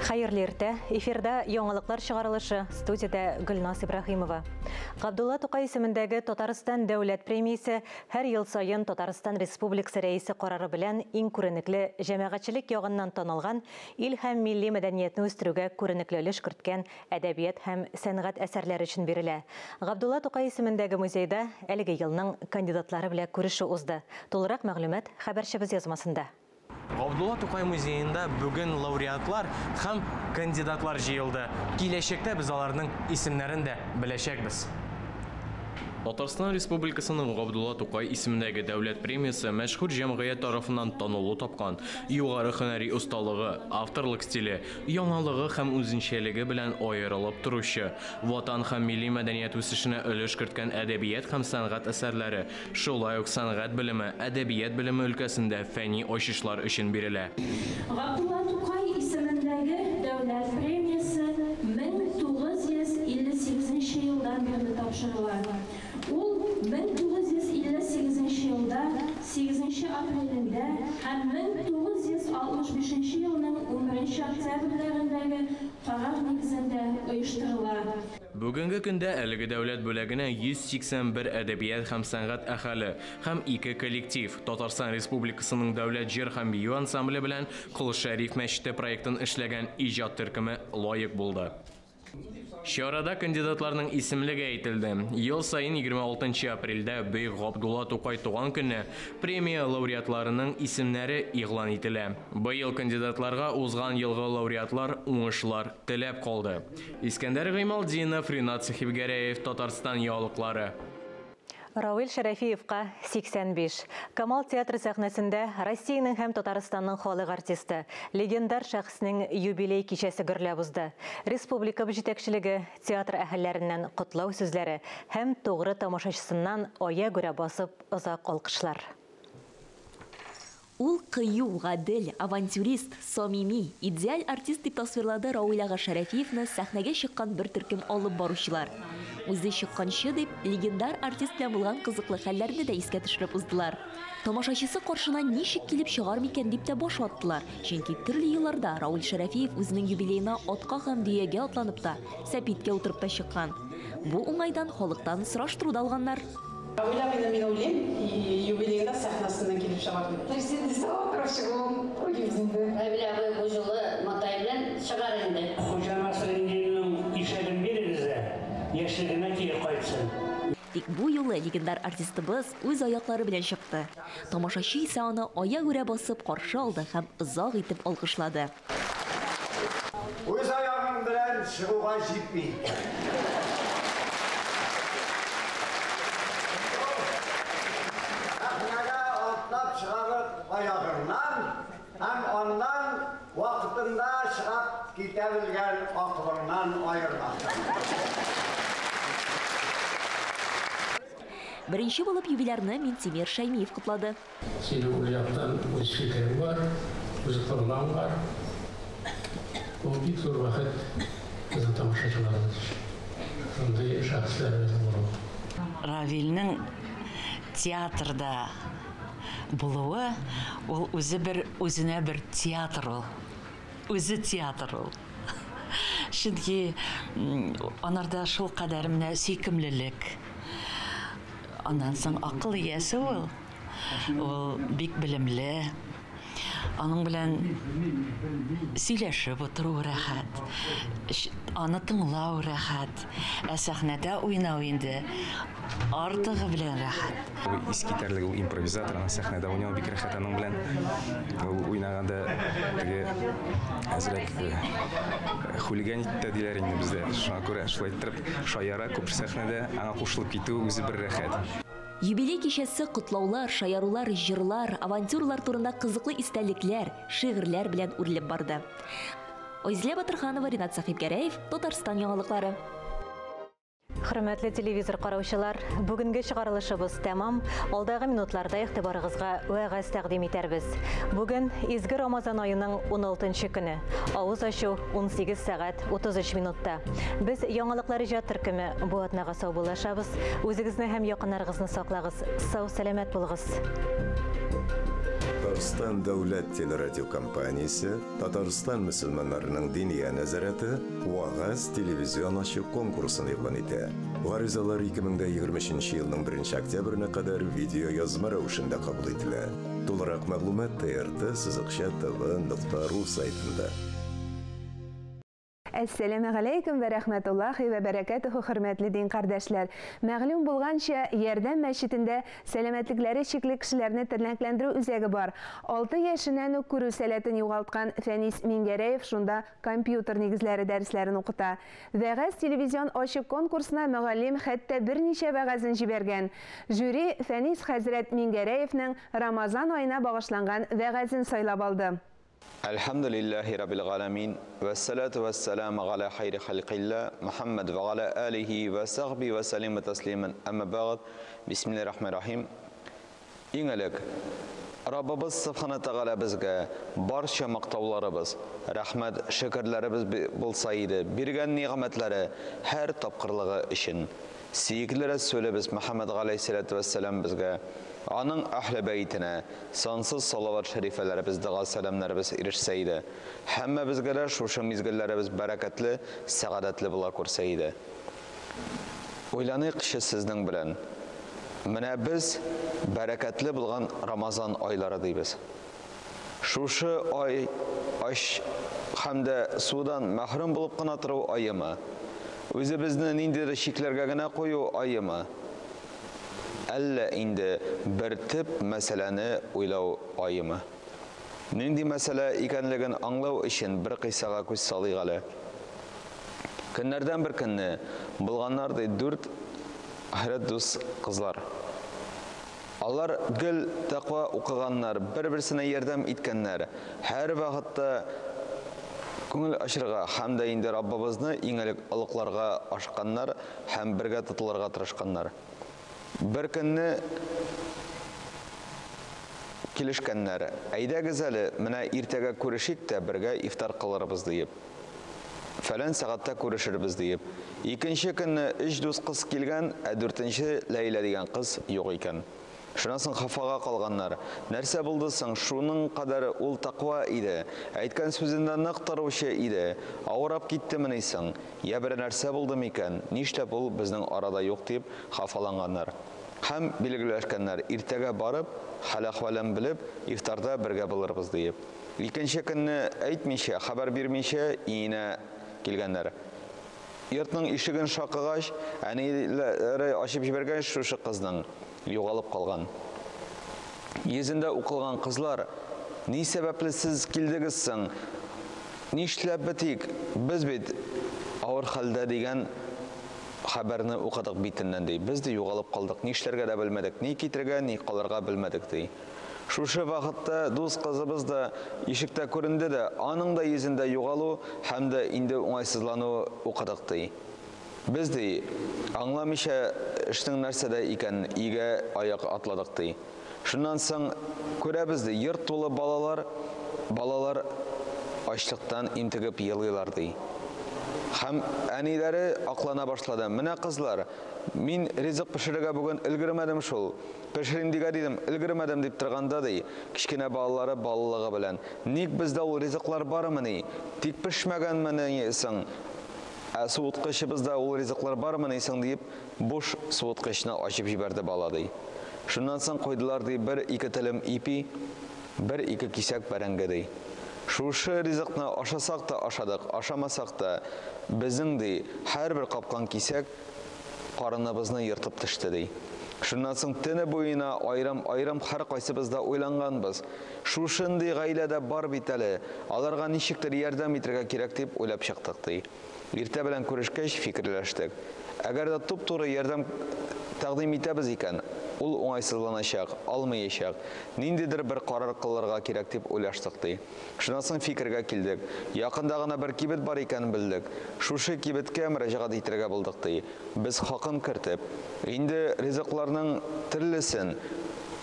Хәерле иртә. Эфирда яңалыклар чыгарылышы. Студиядә Гөлназ Ибраһимова. Габдулла Тукай исемендәге Татарстан дәүләт премиясе һәр ел саен Татарстан Республикасы Рәисе карары белән иң күренекле җәмәгатьчелек ягыннан танылган ил һәм милли мәдәниятне үстерүгә күренекле өлеш керткән әдәбият һәм сәнгать әсәрләре өчен бирелә. Габдулла Тукай исемендәге музейда әлеге елның кандидатлары белән күрешү узды. Тулырак мәгълүмат хәбәрчебез язмасында. Габдулла Тукай музеенда бүген лауреатлар һәм кандидатлар җыелды. Киләчәктә без аларның исемнәрен дә беләчәкбез. Татарстан Республикасының Габдулла Тукай исемендәге дәүләт премиясе мәшһүр җәмгыять тарафыннан танылу тапкан, югары һөнәри осталыгы, авторлык стиле, яңалыгы һәм үзенчәлеге белән аерылып торучы, ватан һәм милли мәдәният үсешенә өлеш керткән әдәбият һәм сәнгать әсәрләре, шулай ук сәнгать белеме, әдәбият белеме өлкәсендә фәнни ачышлар өчен бирелә. Габдулла Тукай исемендәге дәүләт премиясе 1958 елдан бирле тапшырыла. Ул 1958 елда 8 апрелендә һәм 1965 елның 11 октябрьләрендәге карар нигезендә оештырыла. Бүгенге көндә әлеге дәүләт бүләгенә 181 әдәбият һәм сәнгать әһеле һәм ике коллектив Татарстан Республикасының дәүләт җыр һәм бию ансамбле белән Кол Шәриф мәчете проектын эшләгән иҗат төркеме лаек булды. Чарада кандидатларның исемлеге әйтелде. Ел саен 26 апрельдә Бөек Габдулла Тукай туган көне премия лауреатларының исемнәре игълан ителә. Быел кандидатларга узган елгы лауреатлар уңышлар теләп калды. Искәндәр Гыймалтдинов, Ринат Сәхибгәрәев, Татарстан яңалыклары. Равил Шәрәфиевка 85. Камал театры сәхнәсендә Россиянең һәм Татарстанның халык артисты, легендар шәхеснең юбилей кичәсе гөрләп узды. Республика җитәкчелеге театр әһелләреннән котлау сүзләре һәм тугры тамашачысыннан аягүрә басып озак алкышлар. Ул кыю, гадел, авантюрист, самими, идеаль артист дип тасвирлады Равил ага Шәрәфиевны сәхнәгә чыккан бер төркем алып баручылар. Үзе чыкканчы дип, легендар артист белән булган кызыклы хәлләрне дә искә төшереп уздылар. Тамашачысы каршына ничек килеп чыгар микән дип тә баш ваттылар. Чөнки төрле елларда Равил Шәрәфиев үзенең юбилеена атка һәм дөягә атланып та, сәпиткә утырып та чыккан. Бу уңайдан халыктан сораштыру да алганнар. Равил абыйны мин уйлыйм, юбилеенда сәхнәсеннән килеп чыгар дип. Утырып чыгуын уйлыйбыз инде. Равил абый бу юлы матай белән чыгар инде. Хуҗа Насретдинның ишәген бирегез дә, яшьлегенә кире кайтсын. Тик бу юлы легендар артистыбыз үз аяклары белән чыкты. Тамашачы исә аны аягүрә басып каршы алды һәм озак итеп алкышлады. Үз аягың белән чыгуга җитми икән. Сәхнәгә атлап чыгарлык аягыңнан һәм аннан вакытында чыгып китә белгән акылыңнан аермасын. Беренче булып юбилярны Минтимер Шәймиев котлады. Синең ул яктан үз фикерең бар, үз кырлаң бар. Ул бик зур бәхет безнең тамашачыларыбыз өчен. Шундый шәхесләребезнең булуы. Равилнең театрда булуы, ул үзе бер, үзенә бер театр ул. Үзе театр ул. Чөнки анарда шул кадәр менә сөйкемлелек. Аннан соң акыл иясе ул. Ул бик белемле. Аның белән сөйләшеп утыру рәхәт. Аны тыңлау рәхәт. Ә сәхнәдә уйнау инде артыгы белән рәхәт. Ул искитәрлек, ул импровизатор, аның сәхнәдә уйнау бик рәхәт аның белән. Ул уйнаганда теге әзрәк хулиган итә диләр инде бездә. Шуңа күрә шулай иттереп шаяра күп сәхнәдә, аңа кушылып китү үзе бер рәхәт. Юбилей кичәсе котлаулар, шаярулар, җырлар, авантюрлар турында кызыклы истәлекләр, шигырьләр белән үрелеп барды. Айзилә Батырханова, Ринат Сәхибгәрәев, Татарстан яңалыклары. Хөрмәтле телевизор караучылар, бүгенге чыгарылышыбыз тәмам. Алдагы минутларда игътибарыгызга вәгазь тәкъдим итәрбез. Бүген изге Рамазан аеның 16 көне. Авыз ачу 18 сәгать 33 минутта. Без яңалыклар иҗат төркеме бу атнага саубуллашабыз. Үзегезне һәм якыннарыгызны саклагыз. Сау сәламәт булыгыз. Татарстан дәүләт телерадиокомпаниясе, Татарстан мөселманнарының диния нәзарәте Вагаз телевизион ачык конкурсын игълан итә. Гаризалар 2023 елның 1 октябренә кадәр видеоязма рәвешендә кабул ителә. Тулырак мәгълүмат TRT сызыкча tv нокта ру сайтында. Әссәламегаләйкүм вә рәхмәтуллахи вә бәрәкәтүһү, хөрмәтле дин кардәшләр. Мәгълүм булганча, Ярдәм мәчетендә сәламәтлекләре чикле кешеләрне тернәкләндерү үзәге бар. 6 яшеннән үк күрү сәләтен югалткан Фәнис Миңгәрәев шунда компьютер нигезләре дәресләрен укыта. Вәгазь телевизион ачык конкурсына мөгаллим хәтта берничә вәгазен җибәргән. Жюри Фәнис хәзрәт Миңгәрәевнең Рамазан аена багышланган вәгазен сайлап алды. Әлхәмдүлилләһи раббил галәмин, вәссәлату вәссәламу галә хайри халкилла, Мөхәммәд вә галә алихи вә сахби вә сәллимә тәслимән, әмма бәгъд, бисмиллаһир рахманир рахим. Иң элек, Раббыбыз Субхана Тәгалә безгә барча мактауларыбыз, рәхмәт, шөкерләребез булса иде, биргән нигъмәтләре һәр тапкырлыгы өчен. Сөекле Рәсүлебез Мөхәммәд галәйһиссәләтү вәссәлам безгә, аның әһле бәйтенә сансыз салават шәрифәләребез, дога-сәламнәребез ирешсә иде. Һәммәбезгә дә шушы мизгелләребез бәрәкәтле, сәгадәтле була күрсә иде. Уйланыйкчы сезнең белән. Менә без бәрәкәтле булган Рамазан айлары дибез. Шушы ай ач һәм дә судан мәхрүм булып кына тору аемы? Үзебезне ниндидер чикләргә генә кую аемы? Әллә инде бер төп мәсьәләне уйлау аемы? Нинди мәсьәлә икәнлеген аңлау өчен бер кыйссага күз салыйк әле. Көннәрдән бер көнне булганнар ди дүрт ахирәт дус кызлар. Алар гел тәкъва укыганнар, бер-берсенә ярдәм иткәннәр, һәрвакытта күңел ачырга һәм дә инде Раббыбызны иң элек олыкларга ашканнар һәм бергә тотылырга тырышканнар. Бер көнне килешкәннәр, әйдәгез әле, менә иртәгә күрешик тә бергә ифтар кылырбыз диеп. Фәлән сәгатьтә күрешербез диеп. Икенче көнне өч дус кыз килгән, ә дүртенче Ләйлә дигән кыз юк икән. Шуннан соң хафага калганнар. Нәрсә булды соң, шуның кадәр ул тәкъва иде, әйткән сүзендә нык торучы иде, авырап киттемени соң, я берәр нәрсә булды микән, нишләп ул безнең арада юк дип хафаланганнар. Һәм билгеләшкәннәр, иртәгә барып, хәл-әхвәлен белеп, ифтарда бергә булырбыз диеп. Икенче көнне әйтмичә, хәбәр бирмичә өенә килгәннәр. Йортның ишеген шакыгач, әниләре ачып җибәргәч, шушы кызның югалып калган. Йөзендә укылган кызлар, ни сәбәпле сез килдегез соң? Нишләп бетик? Без бит авыр хәлдә дигән хәбәрне укыдык битеннән ди. Без ди югалып калдык, нишләргә дә белмәдек, ни китергә, ни калырга белмәдек ди. Шушы вакытта дус кызыбыз да ишектә күренде дә, аның да йөзендә югалу һәм дә инде уңайсызлану укыдык ди. Без ди, аңламыйча эшнең нәрсәдә икәнен өйгә аяк атладык ди. Шуннан соң күрәбез ди, йорт тулы балалар, балалар ачлыктан интегеп елыйлар ди. Һәм әниләре аклана башлады. Менә кызлар, мин ризык пешерергә бүген өлгермәдем шул. Пешерим дигән идем, өлгермәдем дип торганда ди, кечкенә балалары балалыгы белән. Ник бездә ул ризыклар бармыни? Тик пешмәгәнмени соң? Ә суыткычыбызда ул ризыклар бармыни соң диеп, буш суыткычны ачып җибәрде бала ди. Шуннан соң куйдылар ди бер-ике телем ипи, бер-ике кисәк бәрәңге ди. Шушы ризыкны ашасак та ашадык, ашамасак та, безнең ди, һәрбер капкан кисәк карыныбызны ертып төште ди. Шуннан соң төне буена аерым-аерым һәркайсыбыз да уйланганбыз. Шушындый гаилә дә бар бит әле, аларга ничектер ярдәм итәргә кирәк дип уйлап чыктык ди. Иртә белән күрешкәч, фикерләштек. Әгәр дә туп-туры ярдәм тәкъдим итәбез икән, ул уңайсызланачак, алмаячак. Ниндидер бер карар кылырга кирәк дип уйлаштык ди. Шуннан соң фикергә килдек. Якында гына бер кибет бар икәнен белдек. Шушы кибеткә мөрәҗәгать итәргә булдык ди. Без хакын кертеп, инде ризыкларның төрлесен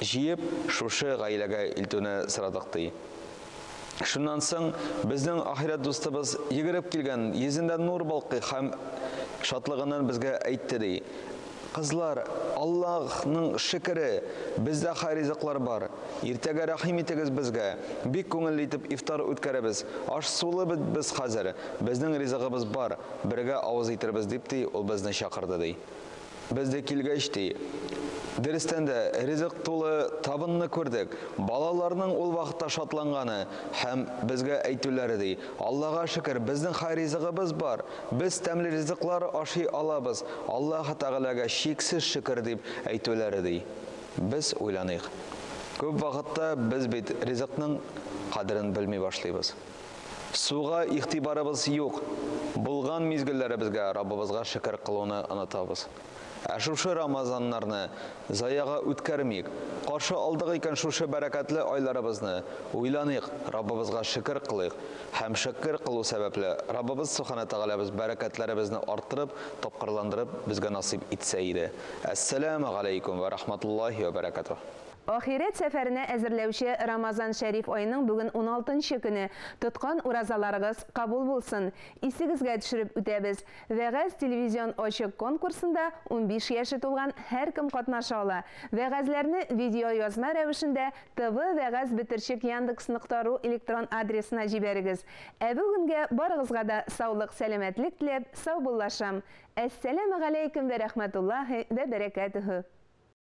җыеп, шушы гаиләгә илтүне сорадык ди. Шуннан соң безнең ахирәт дустыбыз йөгереп килгән, йөзендә нур балкый һәм шатлыгыннан безгә әйтте ди. Кызлар, Аллаһның шөкере, бездә хәй ризыклар бар. Иртәгә рәхим итегез безгә. Бик күңелле итеп ифтар үткәрәбез. Аш-сулы бит без хәзер. Безнең ризыгыбыз бар. Бергә авыз итербез, дип ди, ул безне чакырды, ди. Без дә килгәч, ди, дөрестән дә, ризык тулы табынны күрдек. Балаларның ул вакытта шатланганы һәм безгә әйтүләре, ди, Аллага шөкер, безнең хәй ризыгыбыз бар, без тәмле ризыклар ашый алабыз, Аллаһы Тәгаләгә чиксез шөкер, дип әйтүләре, ди. Без уйланыйк. Күп вакытта без бит ризыкның кадерен белми башлыйбыз. Суга игътибарыбыз юк, булган мизгелләребезгә Раббыбызга шөкер кылуны онытабыз. Ә шушы Рамазаннарны заяга үткәрмик, каршы алдык икән шушы бәрәкәтле айларыбызны, уйланыйк, Раббыбызга шөкер кылыйк һәм шөкер кылу сәбәпле Раббыбыз Субхана Тәгаләбез бәрәкәтләребезне арттырып, тапкырландырып безгә насыйп итсә иде. Әссәләмә галәйкүм вә рахматуллаһи вә бәрәкәтүһ. Ахирәт сәфәренә әзерләүче Рамазан шәриф аеның бүген уналтынчы көне. Тоткан уразаларыгыз кабул булсын! Исегезгә төшереп үтәбез, Вәгазь телевизион ачык конкурсында 15 яше тулган һәркем катнаша ала. Вәгазьләрне видеоязма рәвешендә tv-вәгазь бетерчек яндекс нокта ру электрон адресына җибәрегез. Ә бүгенгә барыгызга да саулык-сәламәтлек теләп саубуллашам. Әссәләмегаләйкем вә рәхмәтуллаһи вә бәрәкәтүһү!